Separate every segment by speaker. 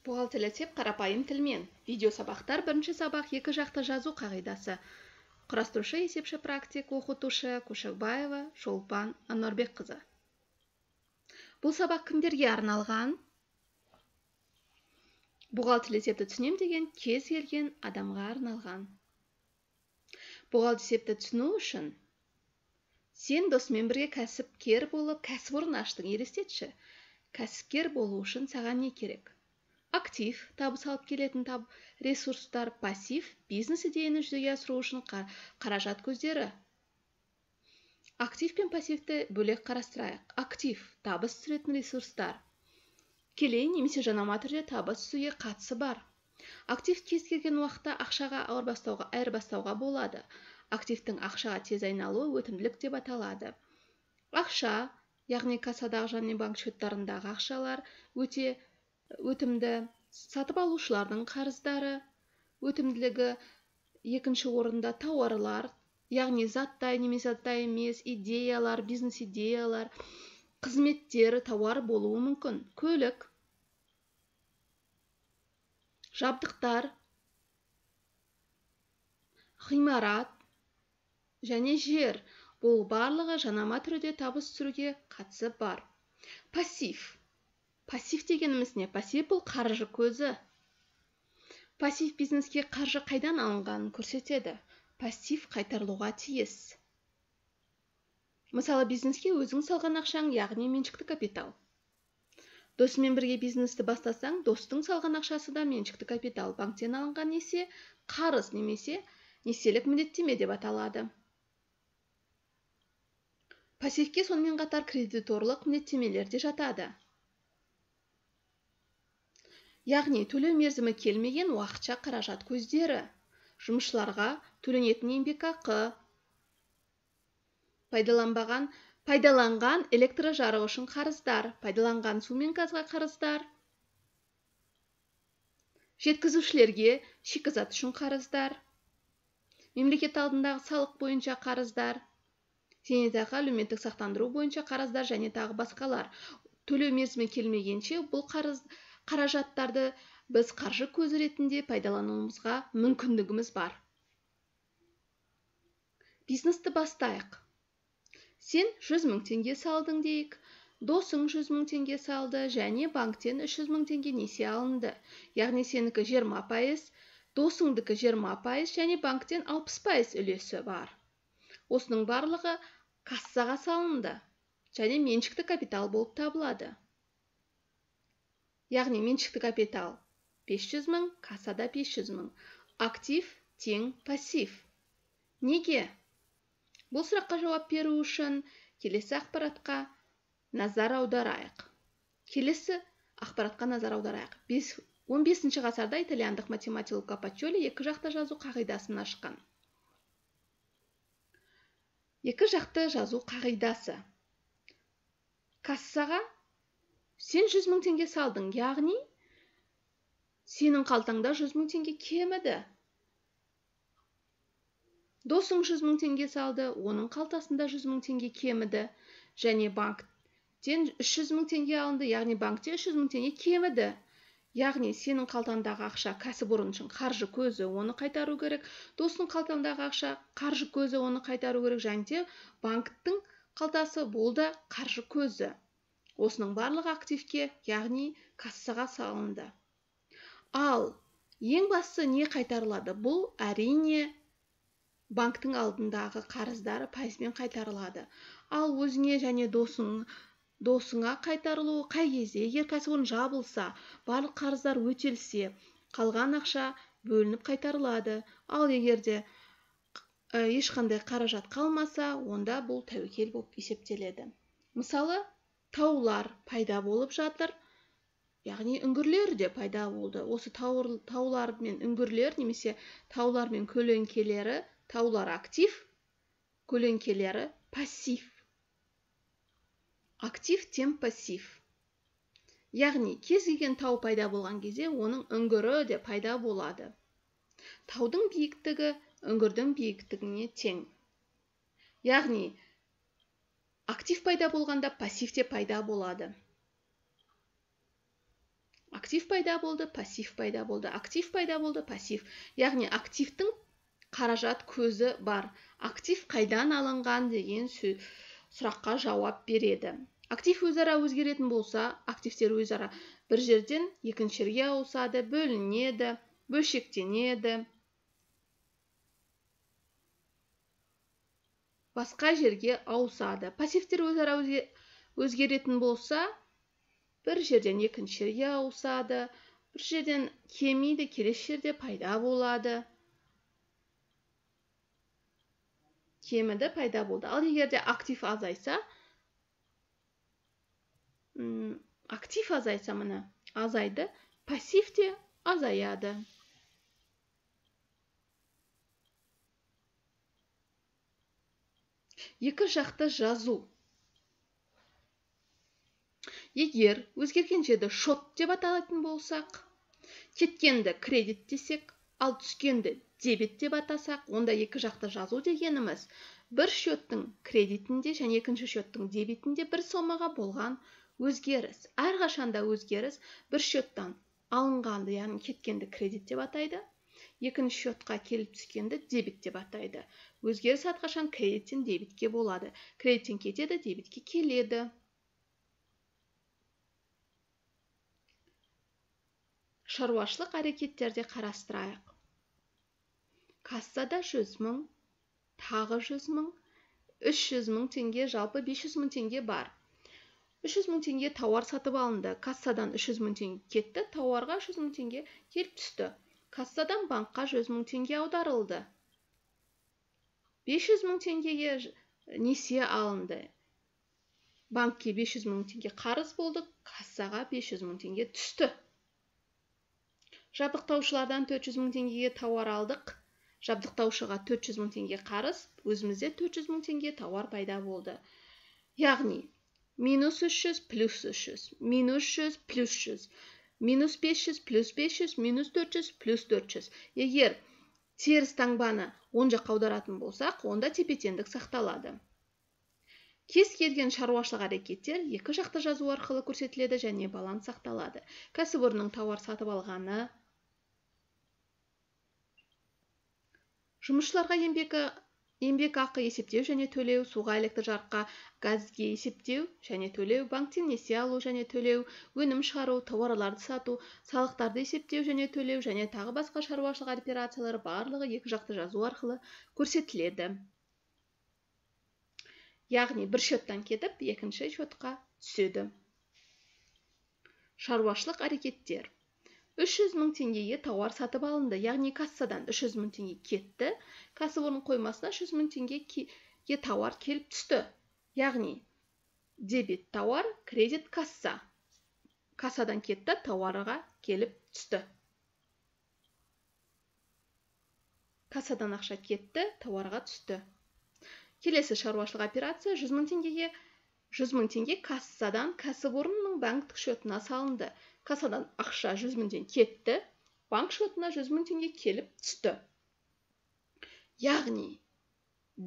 Speaker 1: Бухгалтерлік есеп қарапайым тілмен. Видеосабақтар бірінші сабақ екі жақты жазу қағидасы. Құрастырушы есепші практик оқытушы Көшекбаева Шолпан Ануарбекқызы. Бұл сабақ кімдерге арналған? Бухгалтерлік есепті түсінем деген кез келген адамға арналған. Бухгалтерлік есепті түсіну үшін сен досымен бірге кәсіпкер болып кәсіпорын аштың, елестетші. Кәсіпкер болу үшін саған не керек? Актив, табыс алып келетін ресурстар, пассив, бизнес идеяны жүзеге асыру үшін қаражат көздері. Актив пен пассивті бөлек қарастырайық. Актив, табыс түсіретін ресурстар. Тікелей немесе жанама түрде табыс түсуге қатысы бар. Актив кез келген уақытта ақшаға айырбастауға болады. Активтің ақшаға тез айналуы өтімділік деп аталады. Ақша, яғни кассадағы және банк счеттарындағы ақшалар өте өтімді. Сатып алушылардың қарыздары өтімділігі. Екінші орында тауарлар, яғни заттай немесе заттай емес идеялар, бизнес идеялар, қызметтер, тауар болуы мүмкін. Көлік, жабдықтар, ғимарат және жер. Бұл барлығы жанама түрде табыс түсіруге қатысы бар. Пассив. Пассив дегеніміз не? Пассив бұл қаржы көзі. Пассив бизнеске қаржы қайдан алынғанын көрсетеді. Пассив қайтарылуға тиіс. Мысалы, бизнеске өзің салған ақшаң, яғни меншікті капитал. Досымен бірге бизнесті бастасаң, достың салған ақшасы да меншікті капитал. Банктен алынған несие қарыз немесе несиелік міндеттеме деп аталады. Пассивке сонымен қатар кредиторлық міндеттемелер де жатады. Яғни төлеу мерзімі келмеген уақытша қаражат көздері, жұмысшыларға төленетін еңбекақы, пайдаланған электр жарығы үшін қарыздар, пайдаланған су мен газға қарыздар, жеткізушілерге шикізат үшін қарыздар, мемлекет алдындағы салық бойынша қарыздар, зейнетақы әлеуметтік сақтандыру бойынша қарыздар және тағы басқалар. Төлеу мерзімі келмегенше бұл қаражаттарды біз қаржы көзі ретінде пайдалануымызға мүмкіндігіміз бар. Бизнесті бастайық. Сен 100 мың теңге салдың дейік, досың 100 мың теңге салды және банктен 300 мың теңге несие алынды. Яғни сенікі 20%, досыңдікі 20% және банктен 60% үлесі бар. Осының барлығы кассаға салынды және меншікті капитал болып табылады. Яғни меншікті капитал 500 мың, кассада 500 мың. Актив тең пассив. Неге? Бұл сұраққа жауап беру үшін келесі ақпаратқа назар аударайық. Келесі ақпаратқа назар аударайық. 15 ғасырда итальяндық математик Лука Пачоли екі жақты жазу қағидасын ашқан. Екі жақты жазу қағидасы. Кассаға сен 100 мың теңге салдың, яғни сенің қалтаңда 100 мың теңге кеміді. Досың 100 мың теңге салды, оның қалтасында 100 мың теңге кеміді және банктен 300 мың теңге алынды, яғни банкте 300 мың теңге кеміді. Яғни сенің қалтаңдағы ақша кәсіпорын үшін қаржы көзі, оны қайтару керек. Досының қалтаңдағы ақша қаржы көзі, оны қайтару керек. Және де банктің қалтасы бұл да қаржы көзі. Осының барлығы активке, яғни кассаға салынды. Ал ең бастысы не қайтарылады? Бұл әрине банктің алдындағы қарыздары пайызбен қайтарылады. Ал өзіңе және досыңа қайтарылуы қай кезде? Егер кәсіпорын жабылса, барлық қарыздар өтелсе, қалған ақша бөлініп қайтарылады. Ал егер де ешқандай қаражат қалмаса, онда бұл тәуекел болып есептеледі. Мысалы, таулар пайда болып жатыр, яғни үңгірлер де пайда болды. Осы таулар мен үңгірлер немесе таулар мен көлеңкелері, таулар актив, көлеңкелері пассив. Актив тең пассив. Яғни кез келген тау пайда болған кезде оның үңгірі де пайда болады. Таудың биіктігі үңгірдің биіктігіне тең. Яғни актив пайда болғанда пассив те пайда болады. Актив Актив пайда болды, пассив пайда болды, актив пайда болды, пассив. Яғни активтің қаражат көзі бар. Актив қайдан алынған деген сұраққа жауап береді. Актив өзара өзгеретін болса, активтер өзара бір жерден екінші жерге ауысады, бөлінеді, бөлшектенеді. Басқа жерге ауысады. Пассивтер өзара өзгеретін болса, бір жерден екінші жерге ауысады, бір жерден кемиді, келесі жерде пайда болады. Кеміді, пайда болды. Ал егер де актив азайса, актив азайса, міне азайды, пассив те азаяды. Екі жақты жазу. Егер өзгерген жерді шот деп аталатын болсақ, кеткенді кредит десек, ал түскенді дебет деп атасақ, онда екі жақты жазу дегеніміз бір счеттің кредитінде және екінші счеттің дебетінде бір сомаға болған өзгеріс. Әрқашанда өзгеріс бір счеттан алынғанды, яғни кеткенді кредит деп атайды, екінші счетқа келіп түскенді дебет деп атайды. Өзгеріс әрқашан кредиттен дебетке болады. Кредиттен кетеді, дебетке келеді. Шаруашылық әрекеттерде қарастырайық. Кассада 100 мың, тағы 100 мың, 300 мың теңге, жалпы 500 мың теңге бар. 300 мың теңге тауар сатып алынды. Кассадан 300 мың теңге кетті, тауарға 300 мың теңге келіп түсті. Кассадан банкқа 100 мың теңге аударылды. 500 мың теңгеге несие алынды. Банкке 500 мың теңге қарыз болды, кассаға 500 мың теңге түсті. Жабдықтаушылардан 400 мың теңгеге тауар алдық. Жабдықтаушыға 400 мың теңге қарыз, өзімізде 400 мың теңге тауар пайда болды. Яғни минус 300 плюс 300, минус 100 плюс 100, минус 500 плюс 500, минус 400 плюс 400. Егер теріс таңбаны оң жаққа аударатын болсақ, онда тепе-теңдік сақталады. Кез келген шаруашылық әрекеттер екі жақты жазу арқылы көрсетіледі және баланс сақталады. Кәсіпорынның тауар сатып алғаны, жұмысшыларға еңбек ақы есептеу және төлеу, суға, электр жарыққа, газге есептеу және төлеу, банктен несие алу және төлеу, өнім шығару, тауарларды сату, салықтарды есептеу және төлеу және тағы басқа шаруашылық операциялары барлығы екі жақты жазу арқылы көрсетіледі. Яғни бір счеттан кетіп, екінші счетқа түседі. Шаруашылық әрекеттер. 300 мың теңгеге тауар сатып алынды, яғни кассадан 300 мың теңге кетті, кәсіпорын қоймасына 300 мың теңгеге тауар келіп түсті. Яғни дебет тауар, кредит касса. Кассадан кетті, тауарға келіп түсті. Кассадан ақша кетті, тауарға түсті. Келесі шаруашылық операция 100 мың теңгеге 100 мың теңге кассадан кәсіпорынның банктік счетына салынды. Кассадан ақша 100 мың теңге кетті, банк счетына 100 мың теңге келіп түсті. Яғни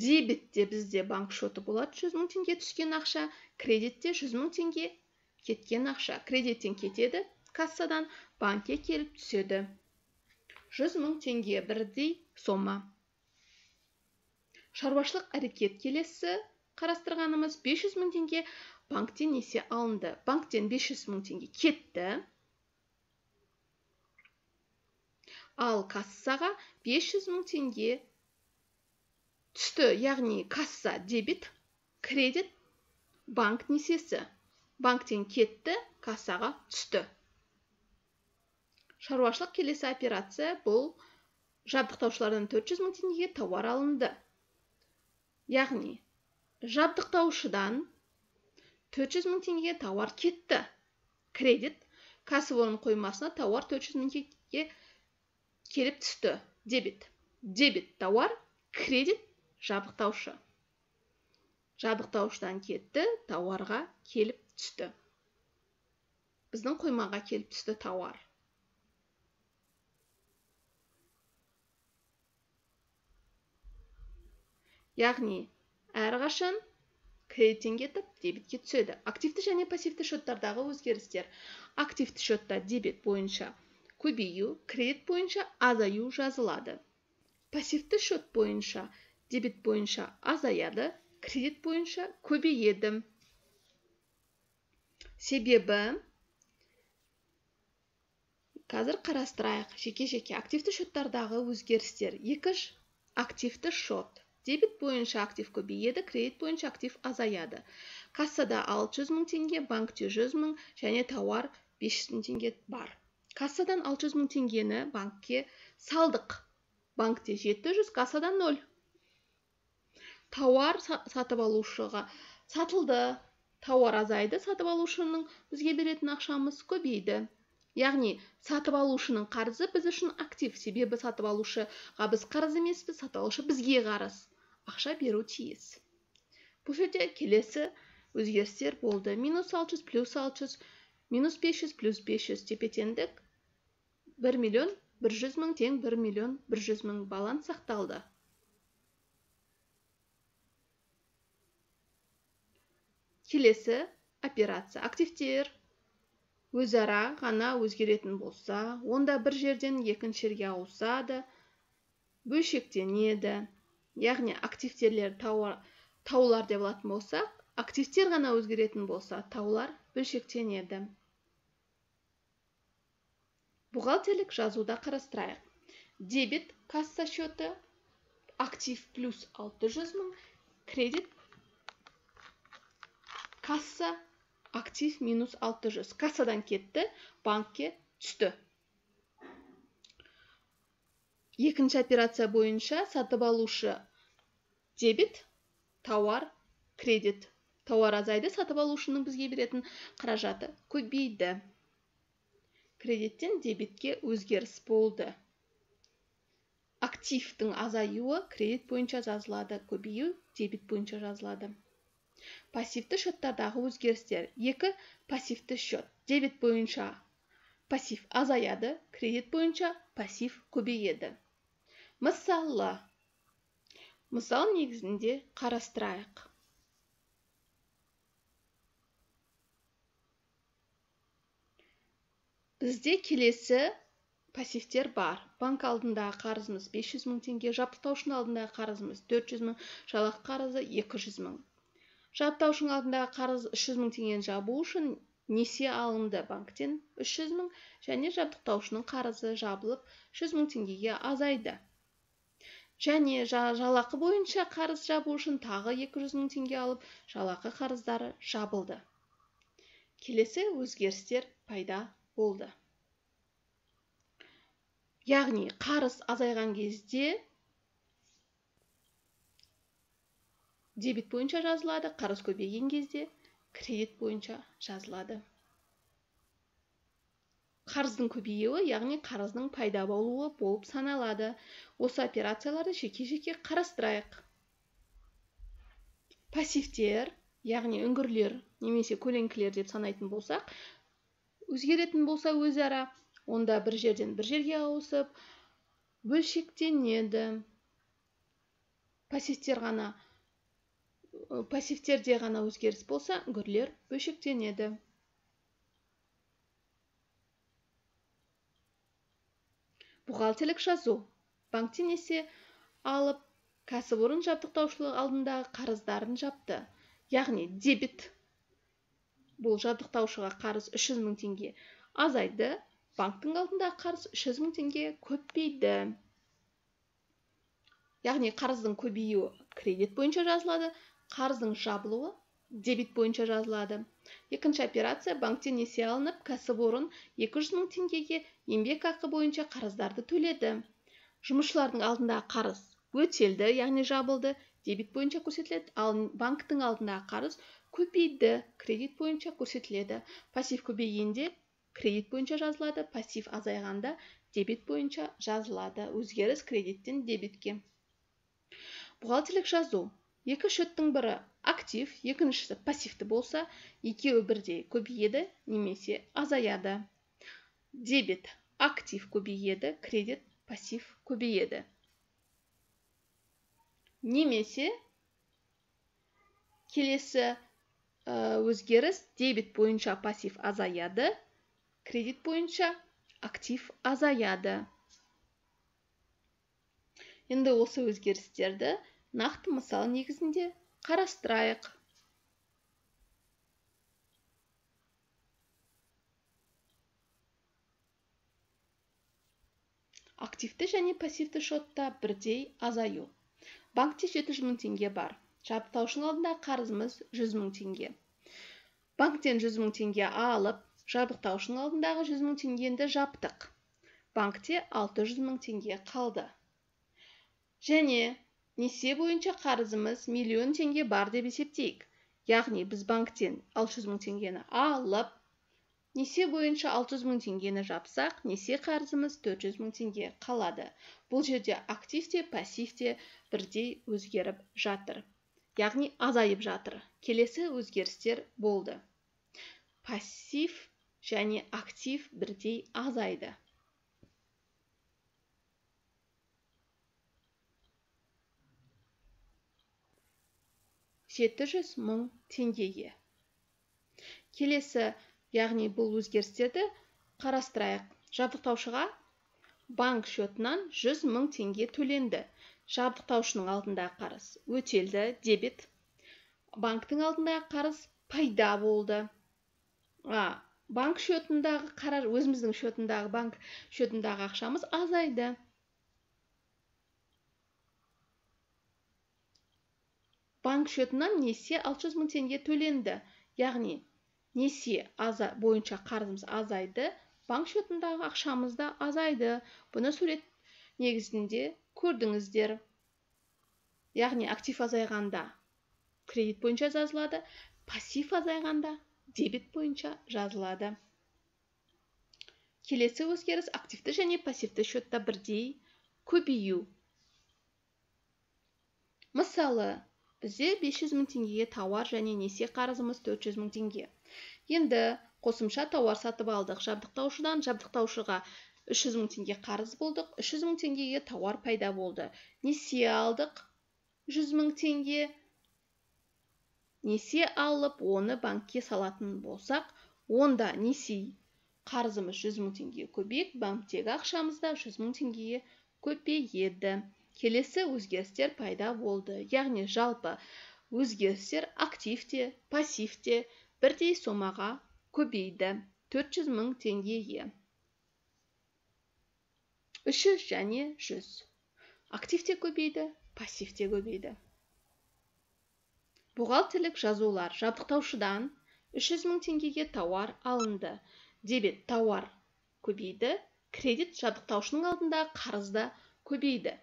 Speaker 1: дебетте бізде банк счеты болады 100 мың теңге түскен ақша, кредитте 100 мың теңге кеткен ақша. Кредиттен кетеді, кассадан банкке келіп түседі. 100 мың теңге бірдей сома. Шаруашылық әрекет келесі қарастырғанымыз 500 мың теңге банктен несие алынды. Банктен 500 мың теңге кетті. Ал кассаға 500 мың теңге түсті. Яғни касса дебет, кредит, банк несиесі. Банктен кетті, кассаға түсті. Шаруашылық келесі операция бұл жабдықтаушылардан 400 мың теңгеге тауар алынды. Яғни жабдықтаушыдан 400 мың теңгеге тауар кетті. Кредит, кәсіпорын қоймасына тауар 400 мың теңгеге келіп түсті. Дебет. Дебет тауар, кредит жабдықтаушы. Жабдықтаушыдан кетті, тауарға келіп түсті. Біздің қоймаға келіп түсті тауар. Яғни әрқашан Кредиттен кетіп, дебетке түседі. Активті және пассивті шоттардағы өзгерістер. Активті шотта дебет бойынша көбею, кредит бойынша азаю жазылады. Пассивті шот бойынша дебет бойынша азаяды, кредит бойынша көбейеді. Себебі қазір қарастырайық жеке-жеке активті шоттардағы өзгерістер. Екі активті шот. Дебет бойынша актив көбейеді, кредит бойынша актив азаяды. Кассада 600 мың теңге, банкте 100 мың және тауар 500 мың теңге бар. Кассадан 600 мың теңгені банкке салдық. Банкте 700, кассада 0. Тауар сатып алушыға сатылды. Тауар азайды, сатып алушының бізге беретін ақшамыз көбейді. Яғни сатып алушының қарызы біз үшін актив, себебі сатып алушыға біз қарыз емеспіз, сатып алушы бізге қарыз. Ақша беру тиіс. Бұл жерде келесі өзгерістер болды. Минус 600, плюс 600, минус 500, плюс 500 тепе-теңдік 1 миллион 100 мың тең 1 миллион 100 мың баланс сақталды. Келесі операция. Активтер өзара ғана өзгеретін болса, онда бір жерден екінші жерге ауысады, бөлшектенеді. Яғни активтерлер таулар деп алатын болсақ, активтер ғана өзгеретін болса, таулар бөлшектенеді. Бухгалтерлік жазуда қарастырайық. Дебет касса счеты, актив плюс 600 мың, кредит касса актив минус 600. Кассадан кетті, банкке түсті. Екінші операция бойынша сатып алушы дебет, тауар, кредит. Тауар азайды, сатып алушының бізге беретін қаражаты көбейді. Кредиттен дебетке өзгеріс болды. Активтің азаюы кредит бойынша жазылады, көбею дебет бойынша жазылады. Пассивті шоттардағы өзгерістер. Екі пассивті шот. Дебет бойынша пассив азаяды, кредит бойынша пассив көбейеді. Мысалы, мысал негізінде қарастырайық. Бізде келесі пассивтер бар. Банк алдындағы қарызымыз 500 мың теңге, жабдықтаушының алдындағы қарызымыз 400 мың, жалақы қарызы 200 мың. Жабдықтаушының алдындағы қарыз 300 мың теңгені жабу үшін несие алынды банктен 300 мың және жабдықтаушының қарызы жабылып 100 мың теңгеге азайды. Және жалақы бойынша қарыз жабу үшін тағы 200 мың теңге алып, жалақы қарыздары жабылды. Келесі өзгерістер пайда болды. Яғни қарыз азайған кезде дебет бойынша жазылады, қарыз көбейген кезде кредит бойынша жазылады. Қарыздың көбеюі, яғни қарыздың пайда болуы болып саналады. Осы операцияларды жеке-жеке қарастырайық. Пассивтер, яғни үңгірлер немесе көлеңкелер деп санайтын болсақ, өзгеретін болса өзара, онда бір жерден бір жерге ауысып, бөлшектенеді. Пассивтерде ғана өзгеріс болса, үңгірлер бөлшектенеді. Бухгалтерлік жазу. Банктен несие алып, кәсіпорын жабдықтаушылық алдындағы қарыздарын жапты. Яғни дебет, бұл жабдықтаушыға қарыз 300 мың теңге азайды, банктің алдындағы қарыз 300 мың теңге көбейді. Яғни қарыздың көбеюі кредит бойынша жазылады, қарыздың жабылуы дебет бойынша жазылады. Екінші операция банктен несие алынып, кәсіпорын 200 мың теңгеге еңбек ақы бойынша қарыздарды төледі. Жұмысшылардың алдындағы қарыз өтелді, яғни жабылды, дебет бойынша көрсетіледі, ал банктің алдындағы қарыз көбейді, кредит бойынша көрсетіледі. Пассив көбейгенде кредит бойынша жазылады, пассив азайғанда дебет бойынша жазылады. Өзгеріс кредиттен дебетке. Бухгалтерлік жазу. Екі счеттің бірі актив, екіншісі пассивті болса, екеуі бірдей көбейеді немесе азаяды. Дебет актив көбейеді, кредит пассив көбейеді. Немесе Келесі өзгеріс дебет бойынша пассив азаяды, кредит бойынша актив азаяды. Енді осы өзгерістерді нақты мысал негізінде қарастырайық. Активті және пассивті шотта бірдей азаю. Банкте 700 мың теңге бар. Жабдықтаушының алдында қарызымыз 100 мың теңге. Банктен 100 мың теңге алып, жабдықтаушының алдындағы 100 мың теңгені жаптық. Банкте 600 мың теңге қалды. Және несие бойынша қарызымыз 1 000 000 теңге бар деп есептейік. Яғни біз банктен 600 мың теңгені алып, несие бойынша 600 мың теңгені жапсақ, несие қарызымыз 400 мың теңге қалады. Бұл жерде актив те, пассив те бірдей өзгеріп жатыр. Яғни азайып жатыр. Келесі өзгерістер болды. Пассив және актив бірдей азайды. 700 мың теңгеге. Келесі, яғни бұл өзгерістерді қарастырайық. Жабдықтаушыға банк счетынан 100 мың теңге төленді. Жабдықтаушының алдындағы қарыз өтелді, дебет. Банктің алдындағы қарыз пайда болды. Банк счетындағы қараж, өзіміздің счетындағы, банк счетындағы ақшамыз азайды. Банк счетынан несие 600 мың теңге төленді. Яғни несие бойынша қарызымыз азайды, банк счетындағы ақшамыз да азайды. Бұны сурет негізінде көрдіңіздер. Яғни актив азайғанда кредит бойынша жазылады, пассив азайғанда дебет бойынша жазылады. Келесі өзгеріс активті және пассивті счетта бірдей көбею. Мысалы, бізде 500 мың теңгеге тауар және несие қарызымыз 400 мың теңге. Енді қосымша тауар сатып алдық. Жабдықтаушыдан жабдықтаушыға 300 мың теңге қарыз болдық, 300 мың теңгеге тауар пайда болды. Несие алдық 100 мың теңге. Несие алып, оны банкке салатын болсақ, онда несие қарызымыз 100 мың теңгеге көбейіп, банктегі ақшамыз да 100 мың теңгеге көбейеді. Келесі өзгерістер пайда болды. Яғни жалпы өзгерістер актив те, пассив те бірдей сомаға көбейді. 400 мың теңгеге. 300 және 100. Актив те көбейді, пассив те көбейді. Бухгалтерлік жазулар. Жабдықтаушыдан 300 мың теңгеге тауар алынды. Дебет тауар көбейді, кредит жабдықтаушының алдында қарыз да көбейді.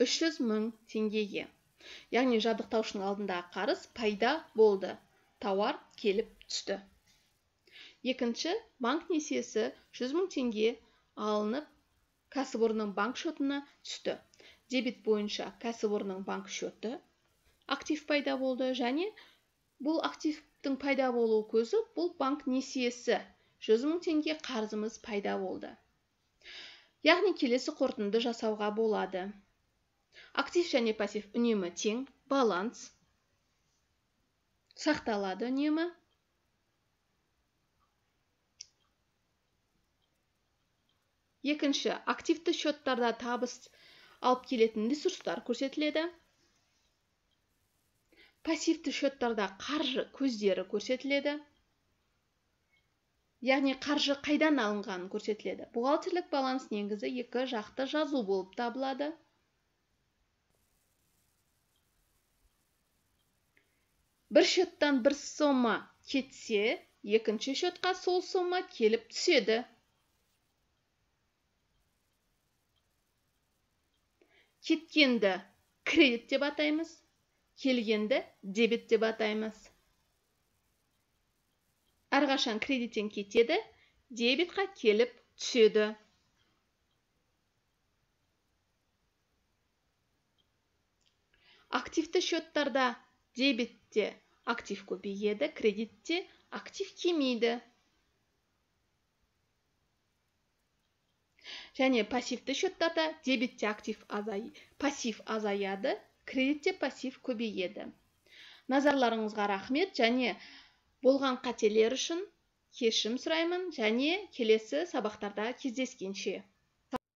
Speaker 1: 300 мың теңгеге. Яғни жабдықтаушының алдындағы қарыз пайда болды. Тауар келіп түсті. Екінші, банк несиесі 100 мың теңге алынып, кәсіпорынның банк шотына түсті. Дебет бойынша кәсіпорынның банк шоты актив пайда болды және бұл активтің пайда болу көзі бұл банк несиесі. 100 мың теңге қарызымыз пайда болды. Яғни келесі қорытынды жасауға болады. Актив және пассив үнемі тең, баланс сақталады үнемі. Екінші, активті счеттарда табыс алып келетін ресурстар көрсетіледі. Пассивті счеттарда қаржы көздері көрсетіледі. Яғни қаржы қайдан алынғаны көрсетіледі. Бухгалтерлік баланс негізі екі жақты жазу болып табылады. Бір счеттан бір сома кетсе, екінші счетқа сол сома келіп түседі. Кеткенді кредит деп атаймыз, келгенді дебет деп атаймыз. Әрқашан кредиттен кетеді, дебетқа келіп түседі. Активті счеттарда дебетте актив көбейеді, кредитте актив кемейді. Және пассивті счеттарда дебетте актив пассив азаяды, кредитте пассив көбейеді. Назарларыңызға рахмет және болған қателер үшін кешірім сұраймын және келесі сабақтарда кездескенше.